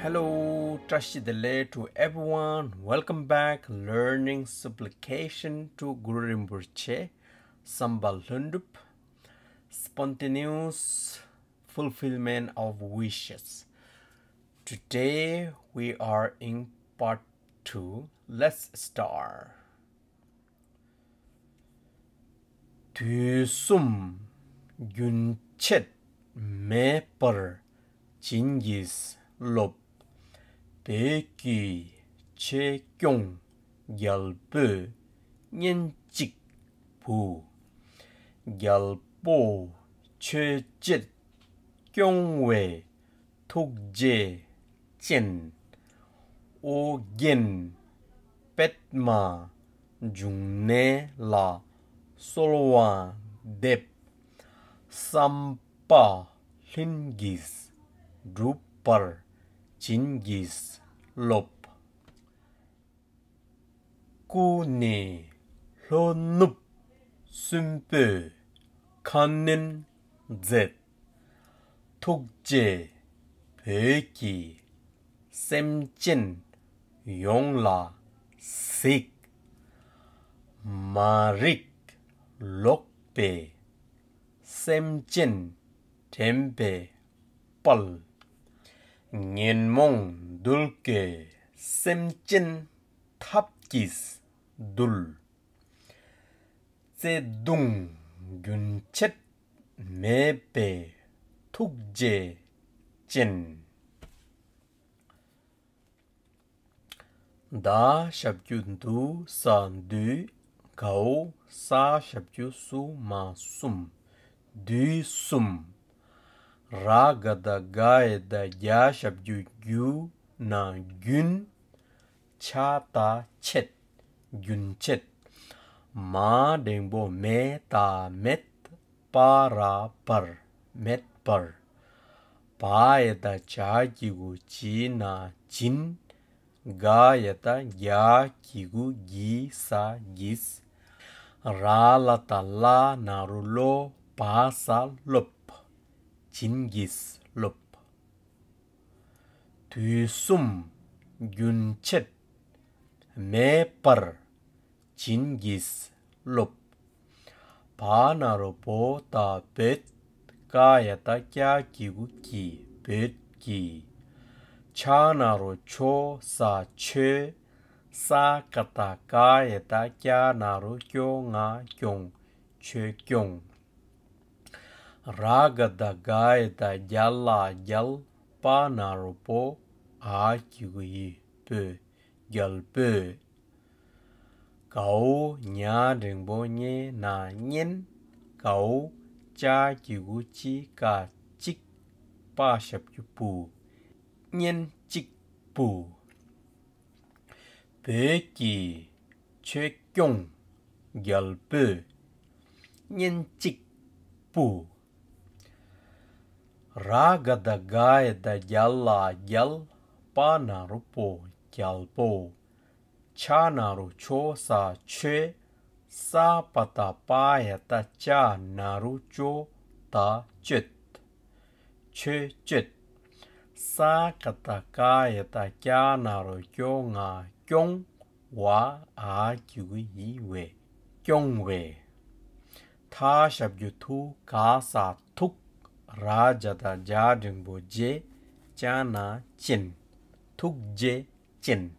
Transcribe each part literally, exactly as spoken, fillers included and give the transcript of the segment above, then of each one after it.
Hello, བཀྲ་ཤིས་བདེ་ལེགས་to everyone. Welcome back. Learning supplication to Guru Rinpoche, བསམ་པ་ལྷུན་གྲུབ། Spontaneous fulfillment of wishes. Today we are in part two. Let's start. དུས་གསུམ་རྒྱུན་ཆད་མེད་པར་བྱིན་གྱིས་རློབས། བོད་ཀྱི་ཆོས་སྐྱོང་རྒྱལ་པོའི་གཉེན་གཅིག་པུ། རྒྱལ་པོ་ཆོས་སྤྱོད་སྐྱོང་བའི་ཐུགས་རྗེ་ཅན། ཨོ་རྒྱན་པདྨ་འབྱུང་གནས་ལ་གསོལ་བ་འདེབས། བསམ་པ་ལྷུན་གྱིས་འགྲུབ་པར་བྱིན་གྱིས་རློབས། སྐུ་ནི་ལྷོ་ནུབ་སྲིན་པོའི་ཁ་གནོན་མཛད། ཐུགས་རྗེས་བོད་ཀྱི་སེམས་ཅན་ཡོངས་ལ་གཟིགས། མ་རིག་ལོག་པའི་སེམས་ཅན་དྲན་པའི་དཔལ། ཉོན་མོངས་གདུལ་དཀའི་སེམས་ཅན་ཐབས་ཀྱིས་འདུལ། བརྩེ་གདུང་རྒྱུན་ཆད་མེད་པའི་ཐུགས་རྗེ་ཅན། ད་ཞབས་ཀྱུ་འདུ་ས་འདུས། གའོ་ས་ཞབས་ཀྱུ་སུ་མ་གསུམ། འདུས་གསུམ། ར་ག་བཏགས་རྒ་ཡ་བཏགས་རྒྱ་ཞབས་ཀྱུ་རྒྱུ་ན་རྒྱུན། ཆ་ད་ཆད། རྒྱུན་ཆད། མ་འགྲེང་བུ་མེ་ད་མེད། པ་ར་པར། མེད་པར། བ་ཡ་བཏགས་བྱ་གི་གུ་བྱི་ན་བྱིན། ག་ཡ་བཏགས་རྒྱ་གི་གུ་གྱི་ས་གྱིས། ར་ལ་བཏགས་རླ་ན་རོ་རློ། བ་ས་རློབས། བྱིན་གྱིས་རློབས། དུས་གསུམ་རྒྱུན་ཆད་མེད་པར་བྱིན་གྱིས་རློབས། བ་ན་རོ་བོ་ད་བོད། ཀ་ཡ་བཏགས་ཀྱ་གི་གུ་ཀྱི། བོད་ཀྱི། ཆ་ན་རོ་ཆོ་ས་ཆོས། ས་ཀ་བཏགས་སྐ་ཡ་བཏགས་སྐྱ་ན་རོ་སྐྱོ་ང་སྐྱོང་། ཆོས་སྐྱོང་། ར་ག་བཏགས་རྒ་ཡ་བཏགས་རྒྱ་ལ་རྒྱལ། པ་ན་རོ་པོ། འ་གི་གུ་འི་པོས། རྒྱལ་པོས། གའོ་ཉ་འགྲེང་བུ་ཉེ་ན་གཉེན། གའོ་ཅ་གི་གུ་ཅི་ཀ་ཅིག་པ་ཞབས་ཀྱུ་པུ། གཉེན་གཅིག་པུ། བོད་ཀྱི་ཆོས་སྐྱོང་རྒྱལ་པོའི་གཉེན་གཅིག་པུ། ར་ག་བཏགས་རྒ་ཡ་བཏགས་རྒྱ་ལ་རྒྱལ། པ་ན་རོ་པོ། རྒྱལ་པོ། ཆ་ན་རོ་ཆོ་ས་ཆོས། ས་པ་བཏགས་སྤ་ཡ་བཏགས་སྤྱ་ན་རོ་སྤྱོ་ད་སྤྱོད། ཆོས་སྤྱོད། ས་ཀ་བཏགས་སྐ་ཡ་བཏགས་སྐྱ་ན་རོ་སྐྱོ་ང་སྐྱོང་། བ་འ་གི་གུ་འི་བས། སྐྱོང་བས། ཐ་ཞབས་ཀྱུ་ཐུ་ག་ས་ཐུགས། ར་ཇ་བཏགས་རྗ་འགྲེང་བུ་རྗེ། ཅ་ན་ཅན། ཐུགས་རྗེ་ཅན།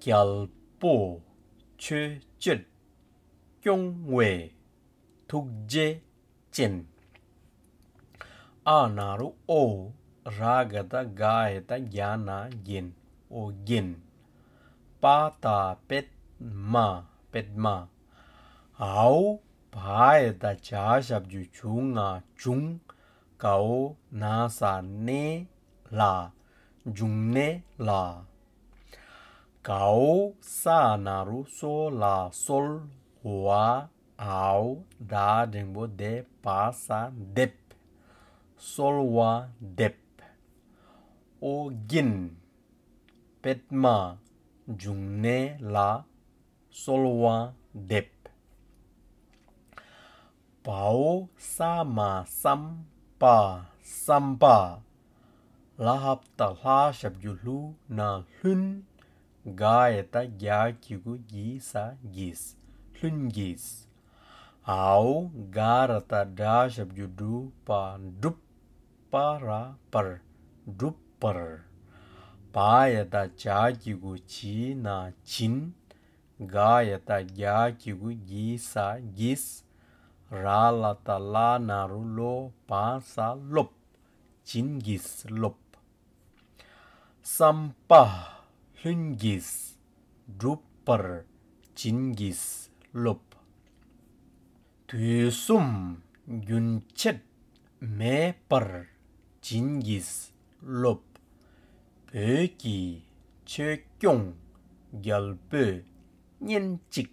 རྒྱལ་པོ་ཆོས་སྤྱོད་སྐྱོང་བའི་ཐུགས་རྗེ་ཅན། ཨ་ན་རོ་ཨོ། ར་ག་བཏགས་རྒ་ཡ་བཏགས་རྒྱ་ན་རྒྱན། ཨོ་རྒྱན། པ་ད་པད་མ། པད་མ། འའོ་བ་ཡ་བཏགས་བྱ་ཞབས་ཀྱུ་བྱུ་ང་བྱུང་། གའོ་ན་ས་ནེ་ལ། འབྱུང་གནས་ལ། གའོ་ས་ན་རོ་སོ་ལ་གསོལ། འ་འའོ་ད་འགྲེང་བུ་དེ་བ་ས་འདེབས། གསོལ་བ་འདེབས། ཨོ་རྒྱན་པདྨ་འབྱུང་གནས་ལ་གསོལ་བ་འདེབས། བའོ་ས་མ་བསམ་པ། བསམ་པ། ལ་ཧབ་ཏ་ལྷ་ཞབས་ཀྱུ་ལྷུ་ན་ལྷུན། ག་ཡ་བཏགས་གྱ་གི་གུ་གྱི་ས་གྱིས། ལྷུན་གྱིས། འའོ་ག་ར་བཏགས་གྲ་ཞབས་ཀྱུ་གྲུ་པ་གྲུབ། པ་ར་པར། གྲུབ་པར། བ་ཡ་བཏགས་བྱ་གི་གུ་བྱི་ན་བྱིན། ག་ཡ་བཏགས་གྱ་གི་གུ་གྱི་ས་གྱིས། ར་ལ་བཏགས་ལ་ན་རོ་ལོ་བ་ས་ལོབ། བྱིན་གྱིས་རློབས། བསམ་པ་ལྷུན་གྱིས་འགྲུབ་པར་བྱིན་གྱིས་རློབས། དུས་གསུམ་རྒྱུན་ཆད་མེད་པར་བྱིན་གྱིས་རློབས། བོད་ཀྱི་ཆོས་སྐྱོང་རྒྱལ་པོའི་གཉེན་གཅིག་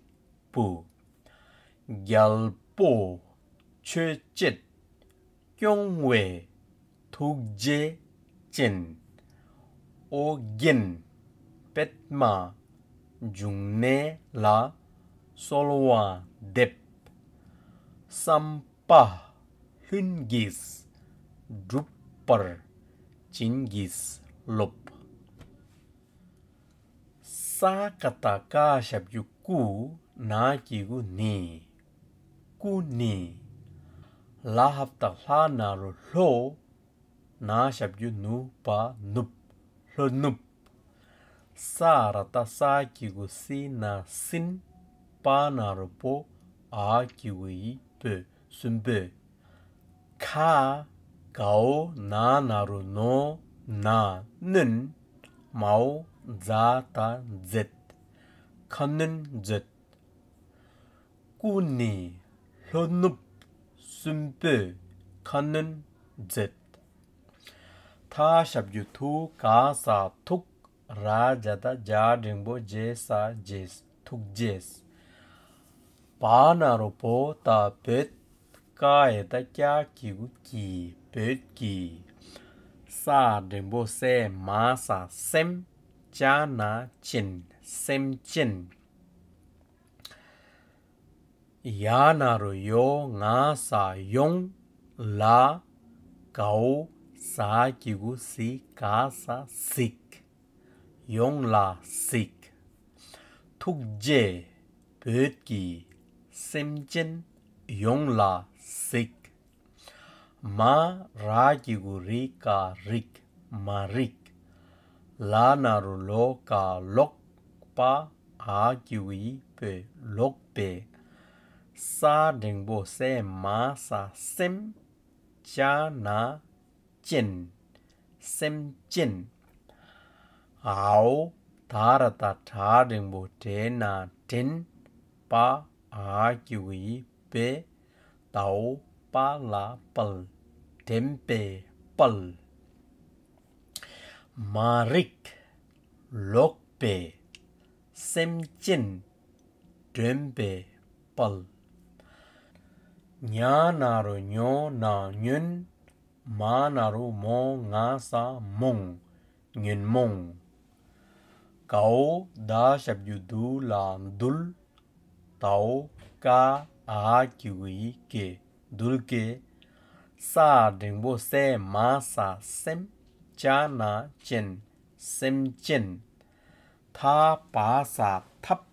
པུ། རྒྱལ་པོ་ཆོས་སྐྱོང་བའི་ཐུགས་རྗེ་ཅན། ཨོ་རྒྱན་པདྨ་འབྱུང་གནས་ལ་གསོལ་བ་འདེབས། བསམ་པ་ལྷུན་གྱིས་འགྲུབ་པར་བྱིན་གྱིས་རློབས། ས་ཀ་བཏགས་སྐ་ཞབས་ཀྱུ་སྐུ། ན་གི་གུ་ནི། སྐུ་ནི། ལ་ཧབ་བཏགས་ལྷ་ན་རོ་ལྷོ། ན་ཞབས་ཀྱུ་ནུ་བ་ནུབ། ལྷོ་ནུབ། ས་ར་བཏགས་སྲ་གི་གུ་སྲི་ན་སྲིན། པ་ན་རོ་པོ། འ་གི་གུ་འི་པོ། སྲིན་པོ། ཁ། གའོ་ན་ན་རོ་ནོ། ན་གནོན། མའོ་ཛ་ད་མཛད། ཁ་གནོན་མཛད། སྐུ་ནི་ལྷོ་ནུབ་སྲིན་པོའི་ཁ་གནོན་མཛད། ཐ་ཞབས་ཀྱུ་ཐུ། ག་ས་ཐུག། ར་ཇ་བཏགས་རྗ་འགྲེང་བུ་རྗེ་ས་རྗེས། ཐུགས་རྗེས། བ་ན་རོ་བོ་ད་བོད། ཀ་ཡ་བཏགས་ཀྱ་གི་གུ་ཀྱི། བོད་ཀྱི། ས་འགྲེང་བུ་སེ་མ་ས་སེམས། ཅ་ན་ཅན། སེམས་ཅན། ཡ་ན་རོ་ཡོ། ང་ས་ཡོང་། ལ་གའོ་ཟ་གི་གུ་ཟི། ག་ས་གཟིགས། ཡོངས་ལ་གཟིགས། ཐུགས་རྗེ་བོད་ཀྱི་སེམས་ཅན་ཡོངས་ལ་གཟིགས། མ་ར་གི་གུ་རི་ཀ་རིག། མ་རིག། ལ་ན་རོ་ལོ་ཀ་ལོག། པ་འ་གི་གུ་འི་པོ། ལོག་པའི། ས་འགྲེང་བུ་སེ་མ་ས་སེམས། ཅ་ན་ཅན། སེམས་ཅན། འའོ་ད་ར་བཏགས་དྲ་འགྲེང་བུ་དྲེ་ན་དྲན། པ་འ་གི་གུ་འི་པེ། དའོ་པ་ལ་དཔལ། དྲན་པའི་དཔལ། མ་རིག་ལོག་པའི་སེམས་ཅན་དྲན་པའི་དཔལ། ཉ་ན་རོ་ཉོ་ན་ཉོན། མ་ན་རོ་མོ་ང་ས་མོང་། ཉོན་མོངས། གའོ་ད་ཞབས་ཀྱུ་དུ་ལ་གདུལ། དའོ་ཀ་འ་གི་གུ་འི་ཀེ། གདུལ་དཀའི། ས་འགྲེང་བུ་སེ་མ་ས་སེམས། ཅ་ན་ཅན། སེམས་ཅན། ཐ་བ་ས་ཐབས།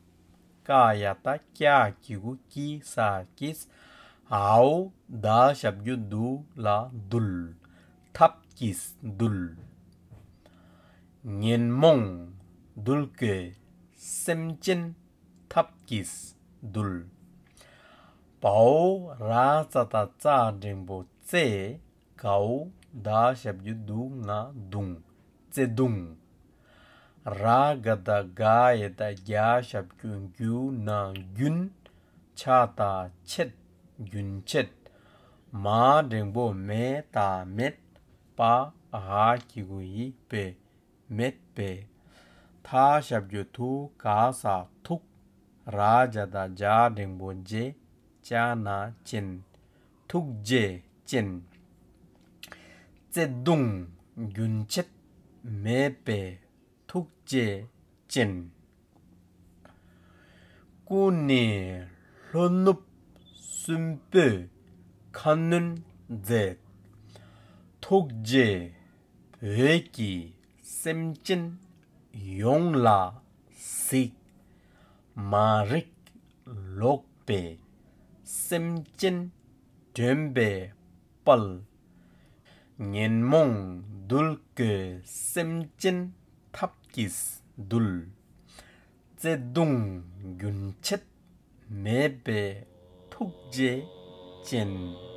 ཀ་ཡ་བཏགས་ཀྱ་གི་གུ་ཀྱི་ས་ཀྱིས། འའོ་ད་ཞབས་ཀྱུ་དུ་ལ་གདུལ། ཐབས་ཀྱིས་གདུལ། ཉོན་མོངས་གདུལ་དཀའི་སེམས་ཅན་ཐབས་ཀྱིས་གདུལ། བའོ་ར་ཙ་བཏགས་རྩ་འགྲེང་བུ་རྩེ། གའོ་ད་ཞབས་ཀྱུ་དུ་ང་གདུང་། བརྩེ་གདུང་། ར་ག་བཏགས་རྒ་ཡ་བཏགས་རྒྱ་ཞབས་ཀྱུ་རྒྱུ་ན་རྒྱུན། ཆ་ད་ཆད། རྒྱུན་ཆད། མ་འགྲེང་བུ་མེ་ད་མེད། པ་འ་གི་གུ་འི་པེ། མེད་པའི། ཐ་ཞབས་ཀྱུ་ཐུ། ག་ས་ཐུག། ར་ཇ་བཏགས་རྗ་འགྲེང་བུ་རྗེ། ཅ་ན་ཅན། ཐུགས་རྗེ་ཅན། བརྩེ་གདུང་རྒྱུན་ཆད་མེད་པའི་ཐུགས་རྗེ་ཅན། སྐུ་ནི་ལྷོ་ནུབ་སྲིན་པོའི་ཁ་གནོན་མཛད། ཐུགས་རྗེ་ འོད་ཀྱིས་སེམས་ཅན་ཡོངས་ལ་གཟིགས། མ་རིག་ལོག་པའི་སེམས་ཅན་དྲན་པའི་དཔལ། ཉོན་མོངས་གདུལ་དཀའི་སེམས་ཅན་ཐབས་ཀྱིས་འདུལ། བརྩེ་གདུང་རྒྱུན་ཆད་མེད་པའི་ཐུགས་རྗེ་ཅན།